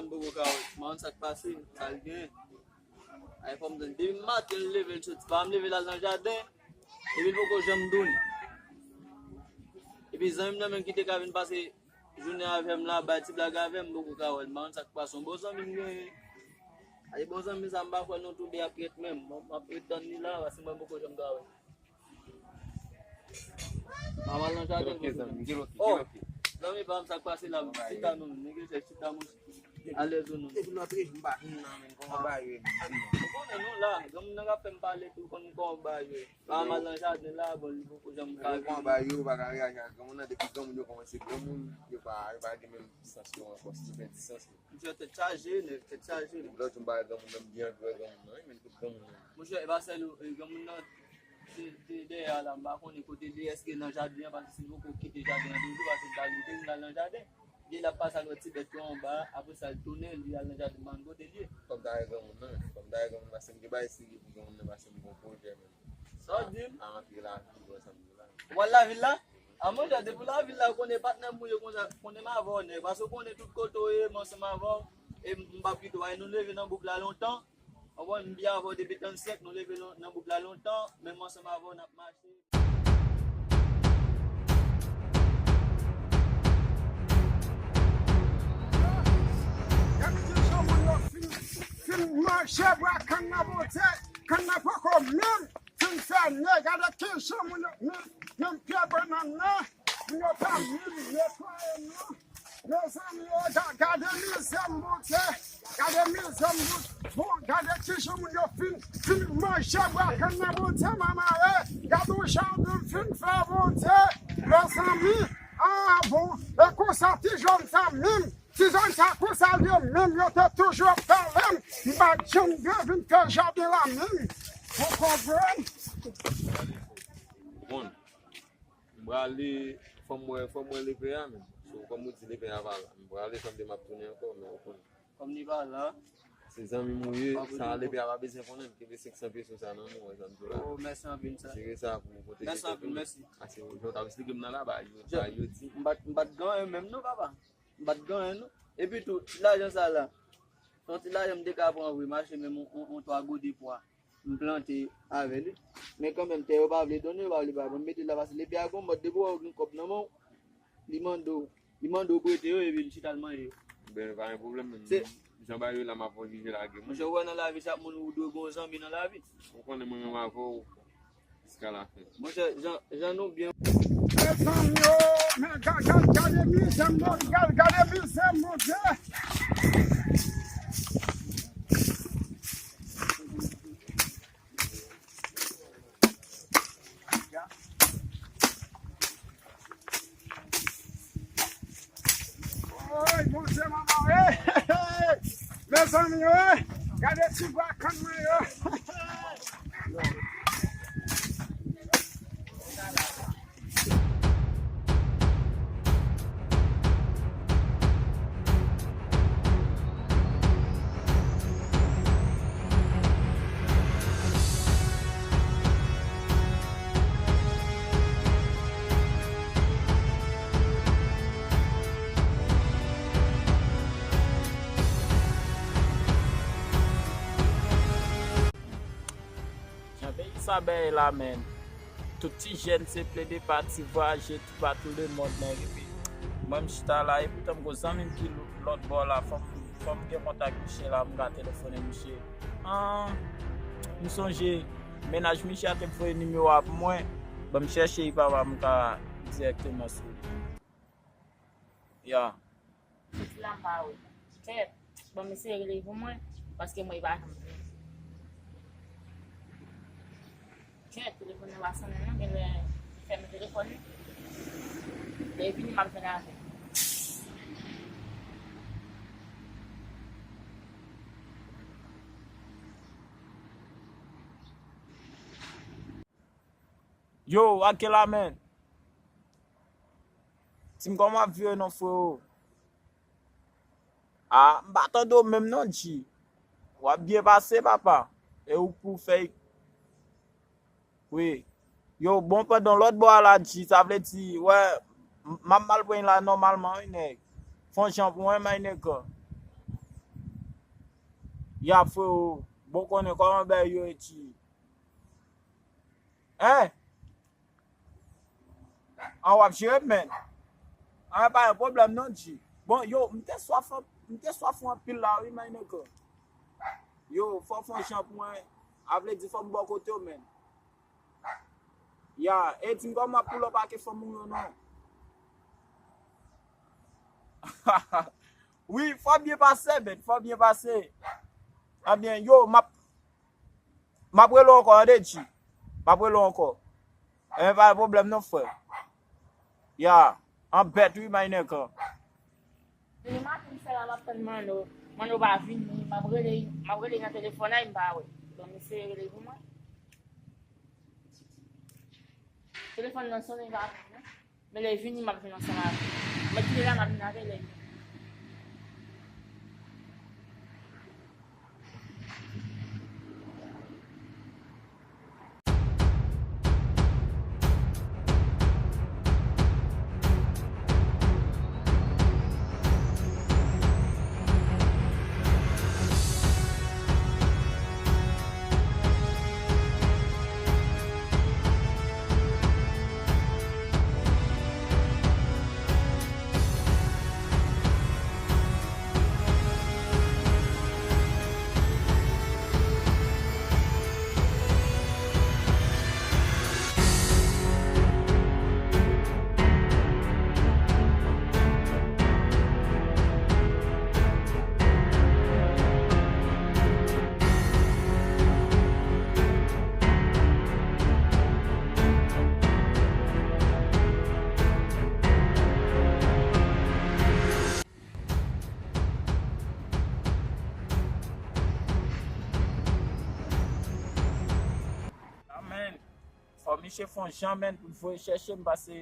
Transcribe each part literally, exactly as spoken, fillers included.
M poko ka wè. M pa konn sa k pase, sa l gen. Ay, fò m tann. Depi maten l leve, l soti. Pa m leve l al nan jaden. Epi l poko janm tounen. Epi zanmi m nan menm ki te ka vin pase jounen avè m la, bay ti blag avè m, m poko ka wè l. M pa konn sa k pase. Yon bon zanmi m genyen. Ay, bon zanmi sa, m pa kwè nou toude ap ret menm. M, m ap ret tann li la, paske mwen poko janm ka wè. Mama nan jaden. Gen zanmi, gen loke, gen loke. Zanmi pa m, sa k pase la, chita nou, nèg yo chita moun. Alèz ou non. Depi nou antre, m pa vin nan men, kòman bagay yo ye, m di nou. Ou konnen nou la, granmoun nan k ap fè m pale tou, konn kòman bagay yo ye. Pa mal nan jaden la, bon, li poko janm ka vini. Kòman bagay yo, pa ka reyaji ak granmoun nan, depi granmoun yo kòmanse granmoun, yo pa, yo pa gen menm sans yo ankò, si yo pèdi sans yo. Misye tèt chaje, nèg, tèt chaje. Lòt jou m pa wè granmoun nan, m byen anvi wè granmoun nan, wi, men tout granmoun nan. Monchè, e pa sèl ou, e granmoun nan te, te dèyè a la, m pa konnen kote li, èske nan jaden an, paske si l poko kite jaden an toujou, paske m t al kite l, m t al nan jaden. Li l ap pase al wè ti bèt yo anba, apre sa l tounen, li al nan jaden, m pa konn kote l ye. Fò m ta wè granmoun nan, fò m ta wè granmoun, paske m gen bagay serye pou granmoun nan, paske m gen yon pwojè menm. Sa w di m? A, antre lavil, wè sa m di la. W al lavil la? A, monchè, depi w lavil la, ou konnen patnè m ou ye konsa, konnen m avè w nèt. Paske ou konnen tout kote w ye, m ansanm avè w, e m, m p ap kite w. Ay, nou leve nan bouk la lontan. Ou konprann, m byen avè w depi trannsenk, nou leve lon-, nan bouk la lontan, men m ansanm avè w, n ap mache. Gade kijan moun yo fin, fin manje bwa kann nan bote, kann nan poko menm fin fène. Gade kijan moun yo, menm, menm pye bannann nan, moun yo pa menm netwaye non. Mezanmi, o, ga-, gade mizè m, Bondye. Gade mizè m, Bondye. Bon, gade kijan moun yo fin, fin manje bwa kann nan, Bondye, mama, e. Gade yon jaden m fin fè, Bondye. Mezanmi, a, bon. E konsa, ti jèn sa menm, ti jèn sa konsa, li menm, yo te toujou ap pale m. M pa t janm dwe vin fè jaden la menm. Ou konprann? Bon. M prale, fò m wè, fò m wè lepè a menm. So, kòm ou di, lepè a pa la. M prale, sa m di m ap tounen ankò, men ou konnen. Kòm li pa la. Se zanmi m ou ye, sa lepè a pa bezwen konnen, kenbe senk san peso sa nan men w, sa m di w la. O, mèsi anpil, sa. Sere sa pou w pwoteje tèt ou. Mèsi anpil, mèsi. Ase, jan w t ap esplike m nan la, ba yo, ba yo di. M pa t, m pa t gen anyen menm non, papa. M pa t gen anyen non. Epi tou, ti lajan sa la, se yon ti lajan m te ka pran vre, m achte menm yon, yon, yon twa gode pwa. M plante avè li. Men kanmenm, tè yo pa vle donnen, yo pa vle ba mwen. M mete l la, paske lepè a gon mòd, depi w wè w gen kòb nan men w, li mande w, li mande w prete yo, epi l chita l manje yo. Ben, pa gen pwoblèm, men se jan bagay yo la, m ap fè w jije lage mwen. Monchè, ou wè nan lavi, chak moun ou dwe gen yon zanmi nan lavi. Ou konnen mwen menm avè w, jiska lafen. Monchè, jan, jan nou byen. Mezanmi, o, men ga-, ga-, gade mizè m, non, gade, gade mizè m, Bondye. Oy, Bondye, manman, e! Mezanmi, e! Gade ti bwa kann mwen yo! Jan peyi sa bèl la, menn. Tout ti jèn se plede pati vwayaje toupatou lemonn, men epi mwen m chita la, epoutan m gon zanmi m ki lòt bò la, fò m, fò m gen kontak misye la, m ka telefonnen misye. An, m sonje mennaj misye a te voye nimewo a pou mwen, ban m chèche epi papa m ka dirèkteman sou li. Ya. Soti la m pa wè. Kèt, ban m eseye rele pou mwen, paske mwen li pa janm vini. Kèt, telefòn nan pa sonnen non, genlè li fèmen telefòn li. Lè li vini, m ap jwenn avè l. Yo, Akela, menn. Di m kòman w ap viv non, freo. A, m pa tande w menm non, G. W ap byen pase, papa. E ou pou fè. Wi. Yo, bon, pandan lòt bò a la, G, sa vle di, wè, m, m ap mal pran la nòmalman, wi, nèg. Fon jan pou mwen, my nigga. Ya, freo, bon, konnen kòman bagay yo ye, G? Hein? An, w ap jere m, menn. An, pa gen pwoblèm non, G. Bon, yo, m te swaf, m te swaf ou anpil la, wi, my nigga. Yo, fò w fè yon jan pou mwen. A vle di, fò m bò kote w, menn. Ya, e di m kòman w ap pull up ak fanm ou yo non. Wi, fò w byen pase, menn, fò w byen pase. Ebyen, yo, m ap, m ap rele w ankò, tande, G. M ap rele w ankò. Ebyen, pa gen pwoblèm non, frè. Ya, an bèt, wi, my nigga. Depi maten m fè la, m ap tann Manno. Manno pa vini, m ap rele, m ap rele nan telefòn, ay, m pa wè. Bon, m eseye rele pou mwen. Telefòn nan sonnen, li pa vini, non. Men lè l vini, m ap vin ansanm avè l. M ap kite la, m ap vin avè l lè l vini. Amèn. Fò misye fè yon jan, menn, pou l voye chèche m, paske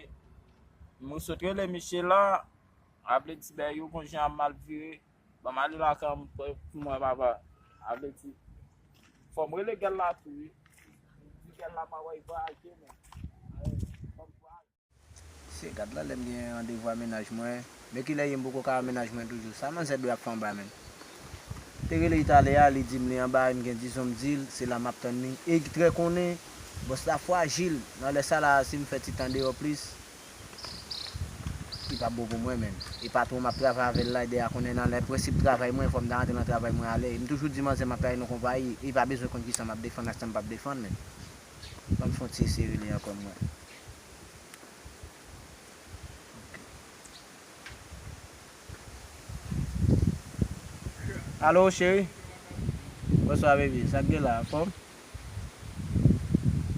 m sot rele misye la, a vle di bagay yo gon jan ap mal vire. Ban m ale lakay m pou mwen, papa. A vle di, fò m rele gèl la tou, wi. Di gèl la m ap voyaje, menn. Fò m voyaje. Se gad la, lè m gen randevou a mennaj mwen. Men kilè ye m poko ka wè mennaj mwen toujou. Sa manzè dwe ap fè anba, menn. Te rele li talè a, li di m li anba, m gen dizon m di l, se la m ap tann li. E li trè konnen, bòs la frajil. Nan lè sa la, si m fè ti tan deyò plis, li p ap bon pou mwen, menn. E patwon m ap travay avè l la, dèyè a konnen nan lè prensip travay mwen, fò m ta rantre nan travay mwen alè. E m toujou di manzè m ap travay nan konpayi, e li pa bezwen konn kisa m ap defann ak sa m p ap defann, menn. Ban m fè yon ti eseye rele ankò m wè. Alo, cheri. Bonswa, baby. Sa k gen la? Anfòm?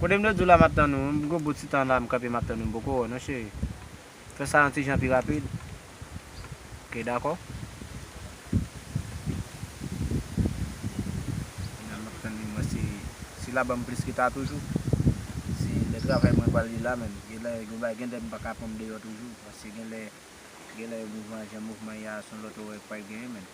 Kote m te di w la, m ap tann ou. M gon bout ti tan la, m kanpe, m ap tann ou. M poko wè w non, cheri. Fè sa yon ti jan pi rapid. Ok, dakò. Kounye a m ap tann li, mwen, si, si l a ban m plis ke ta toujou. Si lè travay mwen pral li la, menn. Genlè, gen bagay, genlè m pa ka pran m deyò toujou. Paske genlè, genlè mouvman, jan mouvman ye a, se yon lòt orè k pral genyen, menn.